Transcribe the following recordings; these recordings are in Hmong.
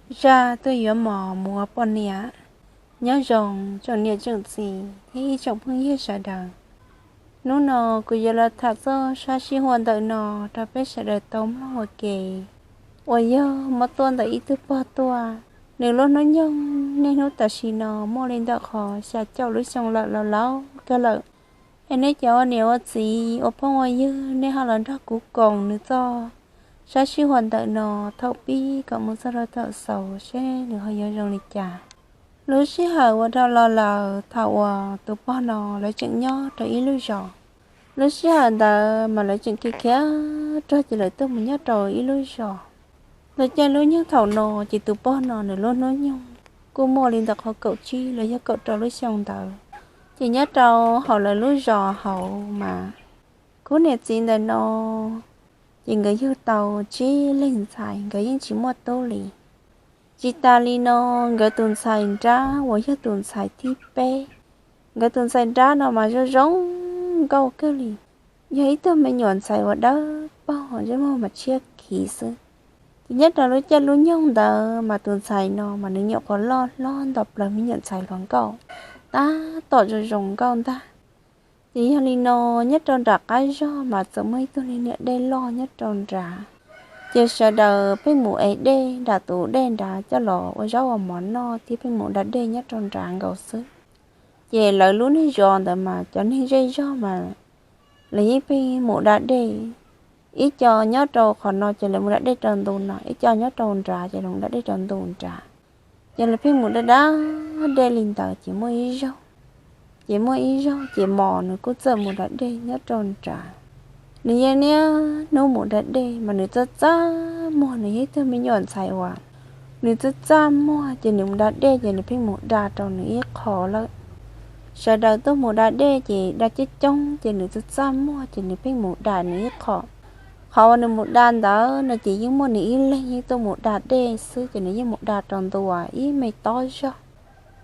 Zaj tuaj yuav Mos mus ua poj niam. Nyob zoo tsoom niam tsoom txiv thiab ib tsoom phooj ywg sawv daws. Hnub no kuv yuav los tham txog sab sij huam ntawm no rau peb sawv daws tau mloog ua ke, uas yog muab tuaj ntawm ib tug pog tuaj. Nws lub hnub nyoog niaj hnub tam sim no muaj li ntawm qhov xya caum lub xyoo lawm, laus laus kawg lawm. Es nej cov ua niam ua txiv ua phooj ua ywg, nej ho los nrog kuv koom nws txoj sab sij huam ntawm no thaum pib kom mus txog rau thaum xaus seb nws ho yuav zoo li cas. Lub sij hawm ua rau los lawm, thaum uas tus pog no lawv tseem nyob rau ib lub zos. Lub sij hawm ntawd mas lawv tseem khiav khiav rog ces lawv tuaj mus nyob rau ib lub zos. Lawv caij lub nyoog thaum no ces tus pog no nws lub hnub nyoog kuj muaj li ntawm qhov kaum tsib los yog kaum rau lub xyoo ntawd. Ces nyob rau hauv lawv lub zos hauv mas khub niam txiv ntawm no ces nkawd yug tau tsib leeg ntxhais, nkawd yeej tsis muaj tub li. Tsis tas li no, nkawd tus ntxhais nrab uas yog tus ntxhais thib peb, nkawd tus ntxhais nrab no mas zoo zoo nkauj kawg li, yog ib tug me nyuam ntxhais uas dawb paug, ntsej muag mas tshiab khiv xwb. Ces nyob rau lub caij lub nyoog ntawd mas tus ntxhais no mas nws nyuam qhuav loj hlob nto plaws me nyuam ntxhais hluas nkauj, tab tom zoo zoo nkauj ntag. Ces yog li no, nyob rau nram qab zog mas txawm muaj ib tug niag niam dej loj nyob rau nrad. Ces sawv daws pheej mus ev dej nram tus dej nrad coj los ua zaub ua mov noj thiab pheej mus da dej nyob rau nrad nkaus xwb. Ces lawv lub neej zos ntawd mas cov neeg zej zog mas lawv yeej pheej mus da dej. Ib co nyob rau qhov no ces lawv mus da dej rau ntu no, ib co nyob rau nrad ces lawv mus da dej rau ntu nrad. Ces lawv pheej mus da da dej li ntawd ces muaj ib zaug, ces muaj ib zaug ces Mos nws kuj txawm mus da dej nyob rau nrad. Nws yeej niaj hnub mus da dej mas nws txaj txaj muag, nws yog ib tug me nyuam ntxhais uas nws txaj txaj muag ces nws mus da dej ces nws pheej mus da rau nws ib qho lawm. Sawv daws tuaj mus da dej ces da coob coob ces nws txaj txaj muag ces nws pheej mus da nws ib qho. Qhov uas nws mus da ntawd no ces yeej muaj nws ib leeg yeej tuaj mus da dej xwb ces nws yeej mus da rau ntua ib me tob zog.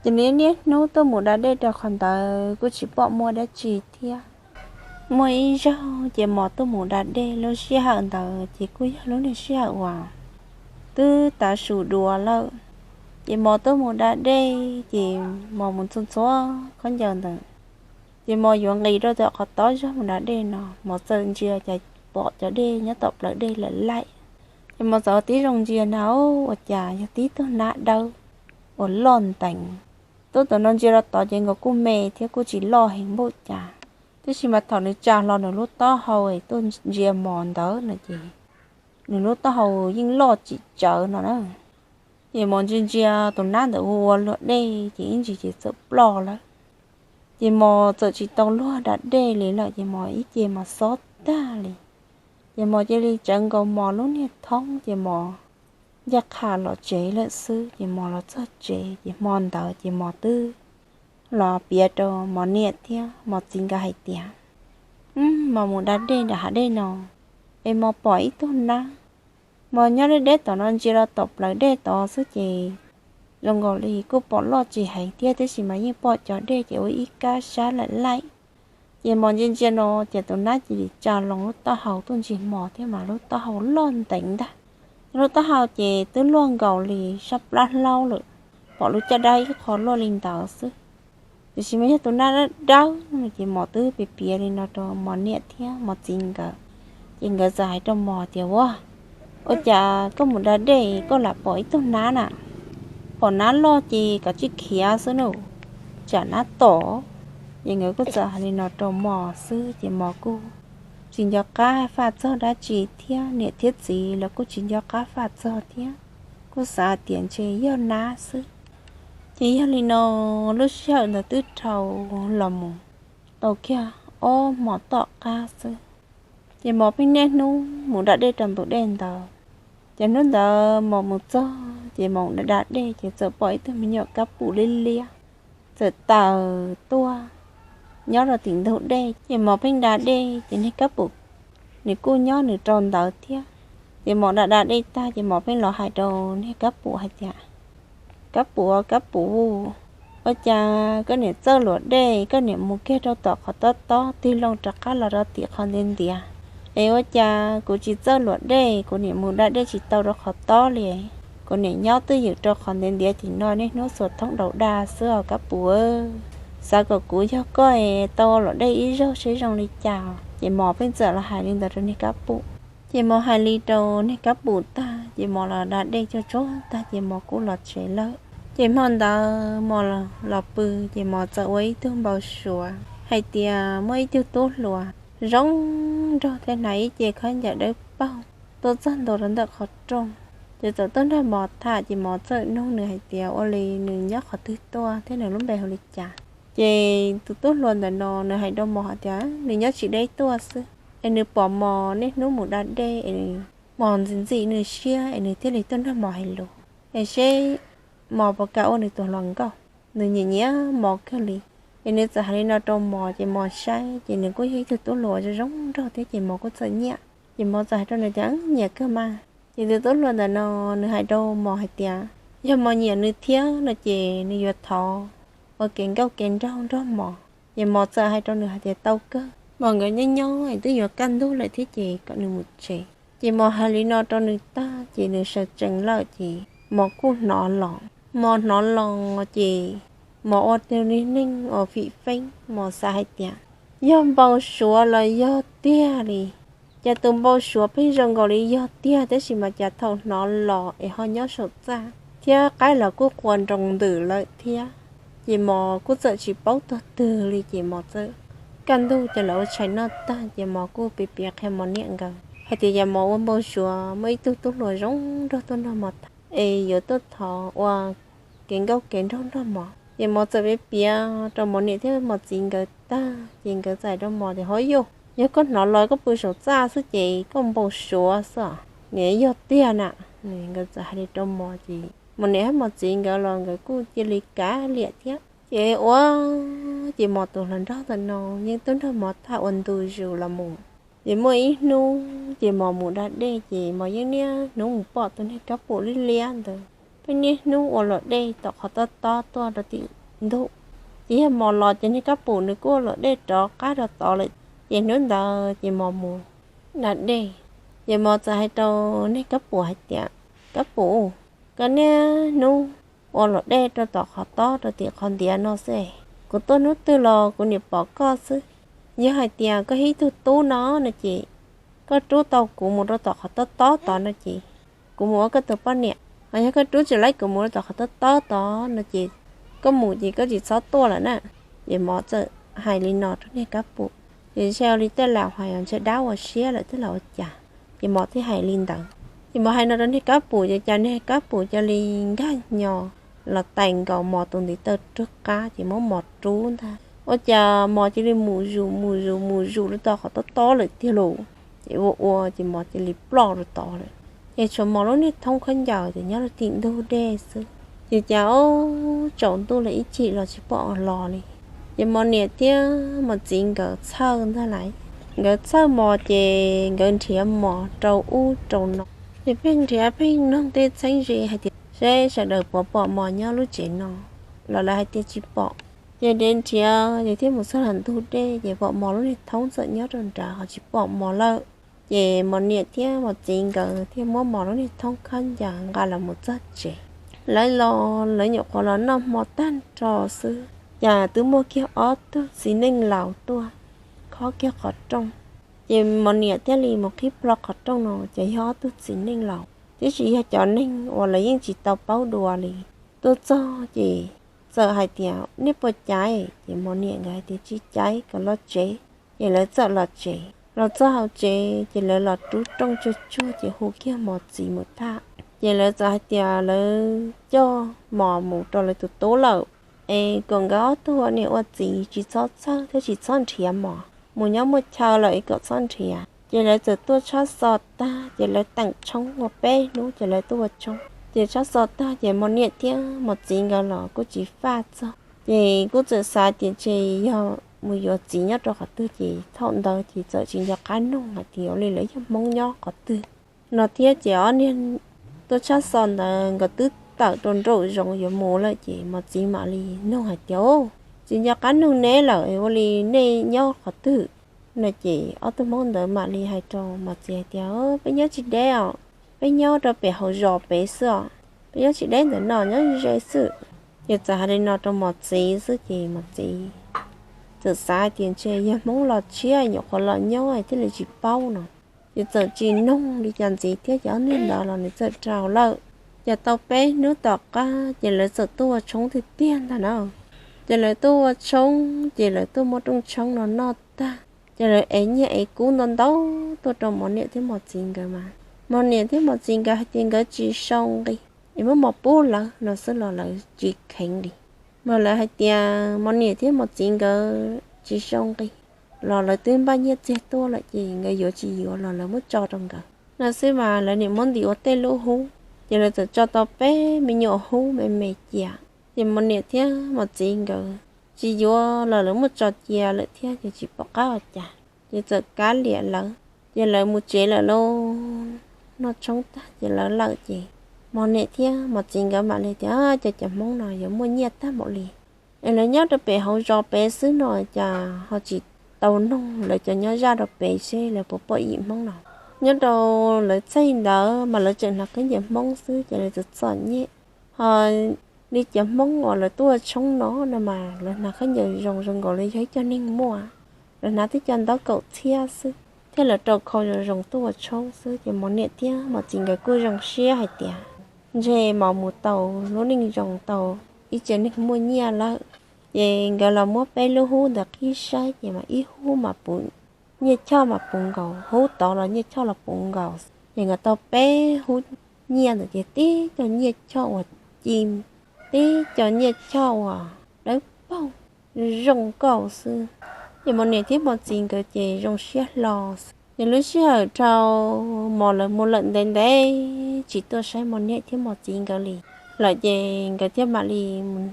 Ces nws niaj hnub tuaj mus da dej rau qhov ntawd kuj tsis pom muaj dab tsi thiab. Muaj ib zaug ces Mos tuaj mus da dej, lub sij hawm ntawd ces kuj yog lub niag sij hawm uas twb tav su dua lawm. Ces Mos tuaj mus da dej ces Mos mus txhua txhua khaub ncaws ntawd, ces Mos yuav nqis rau tom qhov tob zog mus da dej no, Mos txawm ntsia cas pom cov dej nyob tom plawv dej lawm laim. Ces Mos txawm tib zoo ntsia na, ua cas yog tib tug nab dawb uas loj nteev. Tuaj tom no ntsia rau tod ces nkaus kuj me thiab kuj tsis loj heev npaum cas, tiam sis mas thaum nws tsa hlo nws lub taub hau es tuaj ntsia Mos ntawd no ces nws lub taub hau yeej loj tsis tsawv no na. Ces Mos ntsia ntsia tus nab ntawd ua ua luag dej ces ib ntsis ces txawm ploj lawm. Ces Mos txawm tsis tau luag da dej li lawm ces Mos ib ce mas xob tag li. Ces Mos cia li tsawv nkaus Mos lub niag thoob ces Mos ncaj qha los tsev lawm xwb. Ces Mos los txog tsev ces hmo ntawd ces Mos twb los piav rau Mos niam thiab Mos txiv nkawd hais tias, Mos mus da dej nram hav dej no es Mos pom ib tug nab. Mos nyob deb deb tom no ntsia rau tom plawv dej tod xwb ces zoo nkaus li kuj pom loj tsis heev thiab, tiam sis mas yeej pom cov dej ces ua ib kab sab lawm laim. Ces Mos ntsia ntsia no ces tus nab cia li tsa loo lub taub hau tuaj ntsig Mos thiab mas lub taub hau loj nteev ntag. Lub taub hau ces twb luaj nkaus li sab plab hlaub lawm, pom lub caj dab ib qho luaj li ntawd xwb. Tiam sis mas yog tus nab dawb dawb no ces Mos twb piav piav li no rau Mos niam thiab Mos txiv nkawd. Ces nkawd txawm hais rau Mos tias, Ua, ua cas koj mus da dej koj lam pom ib tug nab na? Pom nab loj ces kav tsij khiav xwb na, tsam nab tom. Ces nkawd kuj txawm hais li no rau Mos xwb ces Mos kuj tsis nco qab faj txog dab tsi thiab, niam thiab txiv los kuj tsis nco qab faj txog thiab, kuj xav tias ntshe yog nab xwb. Ces yog li no, lub sij hawm ntawd twb dhau los mus tau kiag ob hmo tom qab xwb, ces Mos pheej niaj hnub mus da dej rau ntug dej ntawd. Ces hnub ntawd Mos mus txog ces Mos da da dej ces txawm pom ib tug me nyuam kab pum liab liab txawm taws tuaj nyob rau tim ntug dej. Ces Mos pheej da dej ces niag kab pum nws kuj nyob nws rau ntawd thiab. Ces Mos da da dej tag ces Mos pheej los hais rau niag kab pum hais tias, Kab pum, kab pum, ua cas koj niam txawj luam dej, koj niam mus kiag rau tom qhov tob tob tig loo rov qab los rau tim qhov ntiav ntiav? Es ua cas kuv tsis txawj luam dej, kuv niam mus da dej tsis tau rau qhov tob li? Kuv niam nyob twj ywm rau qhov ntiav ntiav tim no niaj hnub xuas thoob daus dag xwb os kab pum. Xav kom kuv yog koj es tau los dej ib zaug seb zoo li cas. Ces Mos pheej txawm los hais li ntawd rau niag kab pum. Ces Mos hais li rau niag kab pum tag ces Mos los da dej coj tsuag tag ces Mos kuj los tsev lawm. Ces hmo ntawd Mos los pw ces Mos txawm ua ib tug npau suav hais tias muaj ib tug tub hluas zoo nraug thiab hnav ib ce khaub ncaws dawb paug tuaj txog ntua rau ntawm qhov rooj. Ces txawm tuaj nrog Mos tham ces Mos txawm nug nws hais tias ua li nws nyob qhov twg tuaj thiab nws lub npe hu li cas. Ces tus tub hluas ntawm no nws hais rau Mos hais tias nws nyob tsis deb tuaj xwb, es nws pom Mos niaj hnub mus da dej es Mos ntxim ntxim nws siab es nws thiaj li tuaj nrog Mos hais lus es seb Mos puas kam ua nws tus hluas nkauj. Nws nyiam nyiam Mos kawg li. Ces nws txawm hais li no rau Mos ces Mos saib ces nws kuj yog ib tug tub hluas zoo zoo nraug thiab ces Mos kuj txawm nyiam. Ces Mos txawm hais rau nws tias nyiam kawg mas. Ces tus tub hluas ntawm no nws hais rau Mos hais tias yog Mos nyiam nws thiab no ces nws yuav thov ua kev nkauj kev nraug nrog Mos. Ces Mos txawm hais rau nws hais tias tau kawg, Mos nkawd nyob nyob es twb yuav kaj ntug lawm thiab ces kom nws mus tsev. Ces Mos hais li no rau nws tag ces nws sawv tsees lawm ces Mos kuj hnov los. Mos hnov los ces Mos ua tus niag neeg uas fim feeb, Mos xav hais tias yog npau suav los yog tiag li. Cas tus npau suav pheej zoo nkaus li yog tiag tab sis mas cas thaum hnov los es ho nyob saum txaj thiab qaib los kuj qua nroo ntws lawm thiab. Ces Mos kuj txawm tsis paub tuag twg li ces Mos txawm kaj ntug ces lawv ua tshais noj tag ces Mos kuj piav piav qhia Mos niam nkawd hais tias yog Mos ua npau suav muaj ib tug tub hluas zoo nraug tuaj nrog Mos tham es yuav tuaj thov ua kev nkauj kev nraug nrog Mos. Ces Mos txawm piav piav rau Mos niam thiab Mos txiv nkawd tag ces nkawd txawm hais rau Mos tias hov yus, yog koj hnov los koj pw saum txaj xwb ces koj npau suav xwb, nws yog tiag na. Nkawd txawm hais li rau Mos ces Mos niam thiab Mos txiv nkawd los nkawd kuj cia li kav liam thiab. Ces ua ces Mos tus hluas nraug ntawm no yeej tuaj nrog Mos tham ua ntu zus los mus. Ces muaj ib hnub ces Mos mus da dej ces Mos yeej niaj hnub mus pom tus niag kab pum liab liab ntawd pheej niaj hnub ua luam dej tom qhov tob tob tuaj rau tim ntug. Ces yog Mos los ces niag kab pum nws kuj ua luam dej rov qab rau tod lawm. Ces hnub ntawd ces Mos mus da dej, ces Mos txawm hais rau niag kab pum hais tias kab pum, koj niaj hnub ua luam dej rau tom qhov tob rau tim qhov ntiav no xwb, kuv tuaj hnub twg los kuv niam pom koj xwb. Yog hais tias koj yog ib tug tub no no ces koj rub tau kuv mus rau tom qhov tob tob tod no ces kuv mus ua koj tus poj niam. Ho yog koj rub tsis laib kuv mus rau tom qhov tob tob tod no ces koj mus ces koj tsis txhob tuaj lawm na. Ces Mos txawm hais li no rau niag kab pum, ces ntshe ua li tej laus hais ntshe dab ua siab lawm tej laus ua cas, ces Mos thiaj hais li ntawd. Ces Mos hais no rau niag kab pum ces cas niag kab pum cia li nkag nyo los tais nkaus Mos tus ntiv taw rub qab ces muab Mos rub ntag. Ua cas Mos cia li mus zus mus zus mus zus rau tom qhov tob tob lawm tiag lauj. Ces ua ua ces Mos cia li ploj rau tod lawm. Ces tshuav Mos lub niag thoob khaub ncaws ces nyob rau tim ntug dej xwb. Ces cas ob tsaus ntuj los ib chim los tsis pom los li. Ces Mos niam thiab Mos txiv nkawd txhawj ntag lauj. Nkawd txhawj Mos ces nkawd nrhiav Mos rau ub rau no. Ces pheej nrhiav pheej noog tej txheeb ze hais tias seb sawv daws puas pom Mos nyob lub tsev no, los lawv hais tias tsis pom. Ces nrhiav nrhiav ces thiaj mus txog ntug dej ces pom Mos lub niag thoob txawm nyob rau nrad ho tsis pom Mos lawm. Ces Mos niam thiab Mos txiv nkawd thiaj muab Mos lub niag thoob khaub ncaws nqa los mus txog tsev. Lawv los lawv nyuam qhuav los noj hmo tag nrho xwb, cas twb muaj kiag ob tug txiv neej laus tuaj khob kiag qhov rooj. Ces Mos niam thiaj li mus qhib plho qhov rooj no ces yog ob tug txiv neej laus, tiam sis yog cov neeg uas lawv yeej tsis tau paub dua li. Tuaj txog ces txawm hais tias nej puas caiv? Ces Mos niam nkawd hais tias tsis caiv, kom los tsev. Ces lawv txawm los tsev, los txog hauv tsev ces lawv los rub rooj tsuag tsuag ces hu kiag Mos txiv mus tham. Ces lawv txawm hais tias lawv coj Mos mus rau lawv tus tub lawm, es kom nkawd ob tug ua niam ua txiv tsis txhob txhawj thiab tsis txhob nrhiav Mos, mus nyob muaj chaw lawm es kom txhob nrhiav. Ces lawv txawm tuaj tshab xo tag ces lawv teem tshoob ua peb hnub ces lawv tuaj ua tshoob. Ces tshab xo tag ces Mos niam thiab Mos txiv nkawd los kuj tsis faj txog. Ces kuj txawm xav tias ntshe yog mus yuav txiv nyob rau qhov twg ces thaum ntawd ces txawm tsis nco qab nug hais tias ua li lawv yog Hmoob nyob qhov twg no thiab. Ces ob niag tuaj tshab xo ntawd nkawd twb tawm rau nraum zoov yuav mus lawm ces Mos txiv mam li nug hais tias tsis nco qab nug neb lawm, ua li nej nyob qhov twg no? Ces ob tug Hmoob ntawd mam li hais rau Mos txiv hais tias peb nyob tsis deb os, peb nyob rau pem hauv zos pem xwb os. Nyob tsis deb ntawm no, nyob ze xwb. Ces txawm hais li no rau mos txiv xwb ces mos txiv txawm xav hais tias ntshe yog Hmoob los tshiab nyuam qhuav los nyob thiaj li tsis paub no. Ces txawm tsis noog li cas ntxiv thiab ces ob niag ntawd los nws txawm rau lawm. Ces tau peb hnub tom qab ces lawv txawm tuaj ua tshoob tiag tiag ntag na. Ces lawv tuaj ua tshoob ces lawv tuaj muab rooj tshoob no noj tag ces lawv ev nyiaj ev kub ntau ntau tuaj rau mos niam thiab mos txiv nkawd mas mos niam thiab mos txiv nkawd hais tias nkawd tsis sau nqi, es muab mov pub lawv no xwb los lawv tsis kheev li. Mas lawv hais tias mos niam thiab mos txiv nkawd tsis sau nqi los lawv twb npaj nyiaj txiag tuaj lawm ces nkawd yuav tsis yuav los lawv muab tso rau nkawd no xwb mas lawv niam muab ntim ua tej lub hub ces lawv txawm tso tau peb me nyuam hub me me cia. Ces mos niam thiab mos txiv nkawd tsis yuav los lawv muab tso cia lawm thiab ces tsis pom qab ua cas ces txawm kav liam lawv. Ces lawv mus tsev lawm lauj, noj tshoob tag ces lawv lawm ces mos niam thiab mos txiv nkawd mam li tias cov cov Hmoob no yuav muaj nyiaj tag npaum li es lawv nyob rau pem hauv zos pem xwb no cas ho tsis tau noog lawv cov nyob zaj rau pem seb lawv puas pom yim Hmoob no. Nyob rau lawv txheej ntawd mas lawv tseem hnav khaub ncaws Hmoob xwb ces lawv txom txom nyem. Ho li cov Hmoob uas lawv tuaj ua tshoob no no mas lawv hnav khaub ncaws zoo zoo nkaus li yog ib co neeg muaj. Lawv hnav tib co ntaub kaum txhiab xwb thiab lawv rau khau zoo zoo tuaj ua tshoob xwb ces mos niam thiab mos txiv nkawd kuj zoo siab hais tias ntshe mos mus tau lub neej zoo tau ib tsev neeg muaj nyiaj lawm. Ces nkawd los muab peb lub hub ntawd qhib saib ces mas ib hub mas puv nyiaj choj mas puv nkaus, hub tod los nyiaj choj los puv nkaus. Ces nkawd tau peb hub nyiaj ntawd ces tib co nyiaj choj uas ci, tib co nyiaj choj uas dawb paug zoo nkauj xwb. Ces mos niam thiab mos txiv nkawd ces zoo siab hlo xwb. Ces lub sij hawm dhau mos lawv mus lawm ntev ntev tsis tuaj saib mos niam thiab mos txiv nkawd li lawm ces nkawd thiaj mam li mus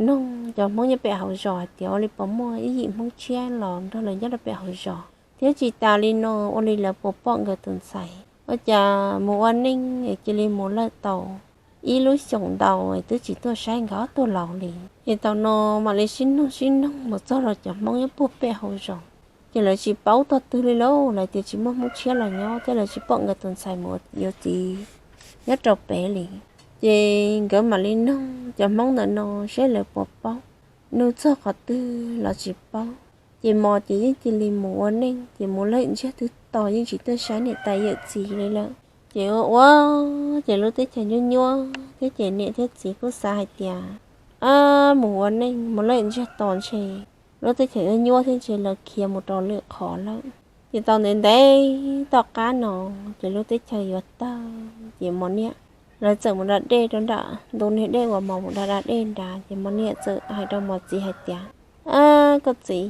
noog cov Hmoob nyob pem hauv zos hais tias ua li puas muaj ib yim Hmoob tshiab los nrog lawv nyob rau pem hauv zos thiab tsis tas li no ua li lawv puas pom nkawd tus ntxhais ua cas mus ua neej es cia li mus lawm tau ib lub xyoos ntau es twb tsis tuaj saib nkawd ob tug laus li. Ces thaum no mam li sib noog sib noog mus txog rau cov Hmoob nyob puag pem hauv zos ces lawv tsis paub tog twg li lauj, lawv tias tsis muaj Hmoob tshiab los nyob thiab lawv tsis pom nkawd tus ntxhais mus yuav txiv nyob rau pem li. Ces nkawd mam li noog cov Hmoob ntawm no seb lawv puas paub, nug txog qhov twg los tsis paub. Ces mos ces yeej cia li mus ua neej ces mus lawm ntsiag twb to yeej tsis tuaj saib niam tais yawm txiv li lawm. Ces ua ua ces lub teb chaws nyuaj nyuaj thiab ces niam thiab txiv kuj xav hais tias ab mus ua neej mus lawm ntsiag to ntshe lub teb chaws nyuaj nyuaj thiab ntshe lawv khiav mus rau lwm qhov lawm. Ces tau ntev ntev tom qab no ces lub teb chaws yuav tawg ces mos niam lawv txawm mus da dej rau nram ntu niag dej uas mos mus da da dej nrad ces mos niam txawm hais rau mos txiv hais tias ab koj txiv,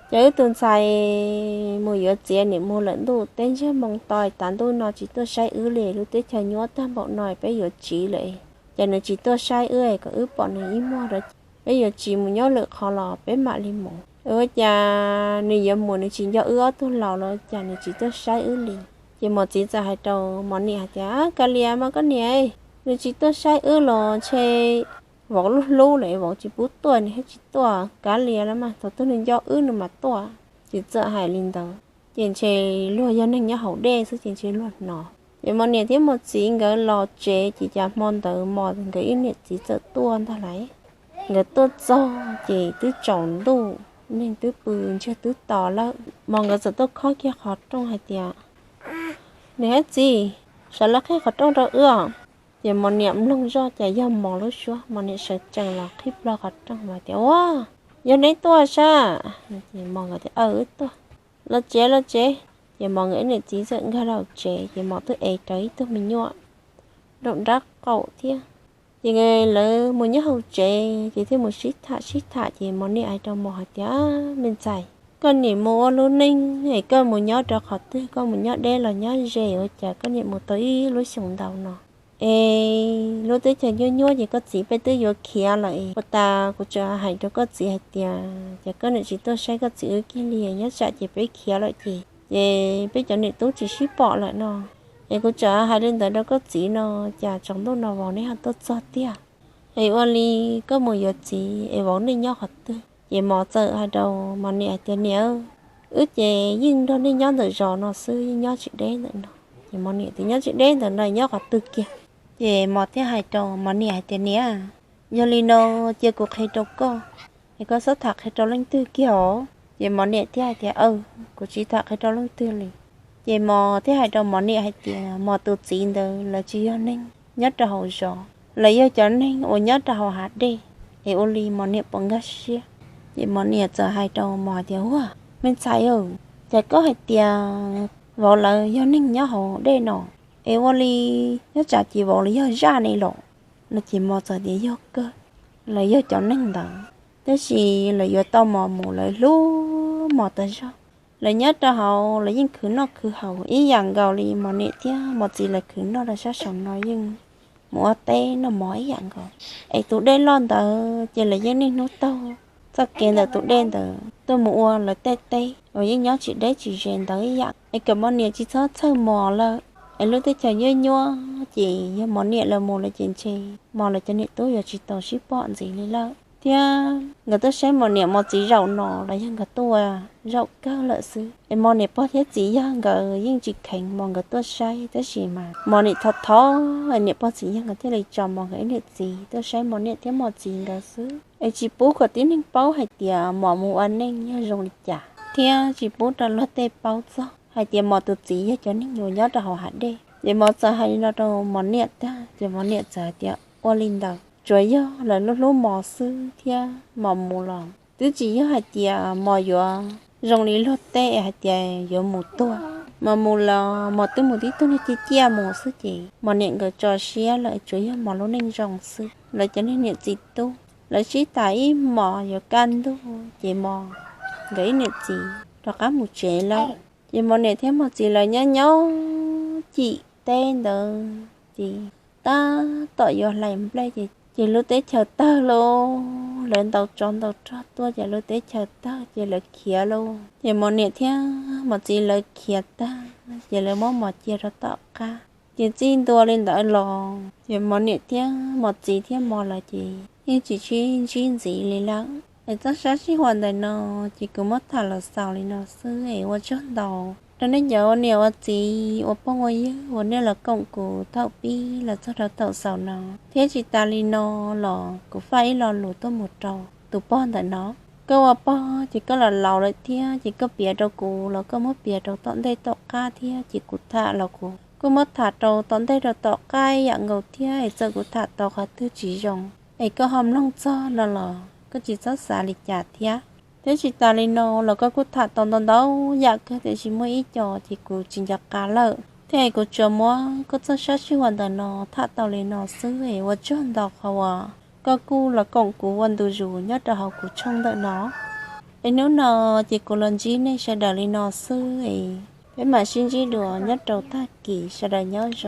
ces wb tus ntxhais mus yuav txiv nim mus lawm ntuj teb ntsiag moo to tas ntuj no tsis tuaj saib wb li, lub teb chaws nyuaj tag npaum no peb yuav tsiv lawm. Ces nws tsis tuaj saib wb kom wb pom nws ib muag rau ces peb yuav tsiv mus nyob lwm qhov los peb mam li mus. Ua cas nws yuav mus nws tsis nco wb ob tug laus los cas nws tsis tuaj saib wb li. Ces mos txiv txawm hais rau mos niam hais tias kav liam mas koj niam, nws tsis tuaj saib wb los ntshe vauv lub hlub lawm vauv tsis pub tuaj nws thiaj tsis tuaj, kav liam los mas thaum twg nws nco wb nws mam tuaj. Ces txawm hais li ntawd ces ntshe luag yog neeg nyob hauv dej xwb ces ntshe luag hnov. Ces mos niam thiab mos txiv nkawd los tsev ces cas hmo ntawd mos nkawd ib niam txiv txawm tuaj ntag lauj. Nkawd tuaj txog ces twb tsaus ntuj, neeg twb pw ntsiag twb to lawm. Mos nkawd txawm tuaj khob kiag qhov rooj hais tias niam thiab txiv, sawv los qhib qhov rooj rau wb os. Ces mos niam mloog zoj cas yog mos lub suab, mos niam sawv tsees los qhib plho qhov rooj los tias ua, yog neb tuaj sab? Ces mos nkawd tias aw wb tuaj. Los tsev los tsev. Ces mos nkawd ib niam txiv txawm nkag los tsev ces mos twb ev rawv ib tug me nyuam nraum nrab qaum thiab. Ces lawv mus nyob hauv tsev ces thiaj mus sib tham sib tham ces mos niam hais rau mos hais tias me ntxhais, koj nim mus ua lub neej es koj mus nyob rau qhov twg, koj mus nyob deb los nyob ze ua cas koj nim mus tau ib lub xyoos ntau no es lub teb chaws nyuaj nyuaj ces koj txiv peb twb yuav khiav lawm es ua tas kuv tseem hais rau koj txiv hais tias ces koj niam tsis tuaj saib koj txiv wb kiag li, nyob tsam ces peb khiav lawm ces ces peb cov niam tub tsis sib pom lawm no. Es kuv tseem hais li ntawd rau koj txiv no, cas tsaus ntuj no vauv nej ho tuaj txog tiag. Es ua li koj mus yuav txiv es vauv nej nyob qhov twg? Ces mos txawm hais rau mos niam hais tias niam, wb ces yeej nrog nej nyob ntawm zos no xwb, yeej nyob tsis deb ntawm no. Ces mos niam tias nyob tsis deb ntawm no nyob qhov twg kiag? Ces Mos thiaj hais rau Mos niam hais tias, Niam, yog li no cia kuv qhia rau koj, es koj txhob tham qhia rau leej twg kiag os. Ces Mos niam thiaj hais tias, Aws, kuv tsis tham qhia rau leej twg li. Ces Mos thiaj hais rau Mos niam hais tias, Mos tus txiv ntawd lawv tsis yog neeg nyob rau hauv zos, lawv yog cov neeg uas nyob rau hauv hav dej, es ua li Mos niam puas nkag siab? Ces Mos niam txawm hais rau Mos tias, Ua, me ntxhais, cas koj hais tias vauv lawv yog neeg nyob hauv dej no, es ua li nyob tsam ces vauv lawv yog zaj ne los? No ces Mos txawm tias, Yog kawg, lawv yog cov neeg ntawd, tab sis lawv yuav tau Mos mus, lawv hlub Mos tas zog. Lawv nyob rau hauv lawv yeej khwv noj khwv haus ib yam nkaus li Mos niam thiab Mos txiv lawv khwv noj rau sab saum no, yeej mus ua teb noj mov ib yam nkaus. Es tus dej loj ntawd ces lawv yeej niaj hnub taug txoj kev ntawm tus dej ntawd tuaj mus ua lawv tej teb uas yeej nyob tsis deb tsis ze ntawd ib yam. Es kom Mos niam tsis txhob txhawj Mos lawm. Es lub teb chaws nyuaj nyuaj ces yog Mos niam lawv mus lawm ces ntshe Mos lawv cov niam tub yuav tsis tau sib pom ntxiv li lawm. Thiab nkawd tuaj saib Mos niam Mos txiv zaum no los yog nkawd tuaj zaum kawg lawm xwb. Es Mos niam pog thiab txiv yawg nkawd yeej tsis kheev Mos nkawd tuaj saib, tab sis mas Mos niam thov thov niam pog txiv yawg nkawd thiaj li tso Mos nkawd ib niam txiv tuaj saib Mos niam thiab Mos txiv nkawd xwb. Es tsis pub kom tib neeg paub hais tias Mos mus ua neej yog zoo li cas, thiab tsis pub rau luag tej paub txog hais tias Mos tus txiv yog cov neeg uas nyob rau hauv hav dej. Ces Mos txawm hais li no rau Mos niam tag, ces Mos niam txawm hais tias, Ua li ntawd, tsuas yog lawv hlub hlub Mos xwb thiab Mos mus los twb tsis yog hais tias Mos yuav zoo li luag tej hais tias yuav mus tuag. Mos mus los Mos twb mus tib tug niag ciaj ciaj mus xwb ces Mos niam nkawd tso siab lawm, tsuas yog Mos lub neej zoo xwb. Lawv cov niag niam txiv tub lawv sib tham ib hmos yuav kaj ntug ces Mos nkawd ib niam txiv rov qab mus tsev lawm. Ces Mos niam thiab Mos txiv lawv nyob nyob cim teb ntawd ces tab tom yuav hlais nplej ces, ces lub teb chaws tawg lauj. Lawv ntaus tsov ntaus rog tuaj ces lub teb chaws tawg ces lawv khiav lauj. Ces Mos niam thiab Mos txiv lawv khiav tag ces lawv muab Mos cia rau tom qab. Ces txij ntua li ntawd los ces Mos niam thiab Mos txiv thiab Mos lawv ces yeej tsis sib ntsib ntxiv li lawm. Es txoj sab sij huam ntawm no ces kuv muab tham los xaus li no xwb es ua tsaug ntau rau nej cov ua niam ua txiv ua phooj ua ywg uas nej los koom kuv thaum pib los txog rau thaum xaus no. Thiab tsis tas li no los kuv faj ib lo lus tuaj mus rau tus pog ntawm no. Koj ua pog ces koj los laus lawm thiab ces koj piav rau kuv los koj muab piav rau tom ntej tom qab thiab ces kuv tham los kuv kuj muab tham rau tom ntej rau tom qab ib yam nkaus thiab. Es txawm kuv tham tau qhov twg tsis zoo es koj ho mloog txog no los koj tsis txhob xav li cas thiab. Thiab tsis tas li no los koj kuj tham tau ntau ntau yam kawg tiam sis muaj ib co ces kuv tsis nco qab lawm thiab es kuv tsuas muab koj txoj sab sij huam ntawm no tham tau li no xwb es ua tsaug ntau qhov uas koj kuj los koom kuv ua ntu zus nyob rau hauv kuv tshooj ntawm no. Es hnub no ces kuv los ntsib nej sawv daws li no xwb es peb mam sib ntsib dua nyob rau tag kis, sawv daws nyob zoo.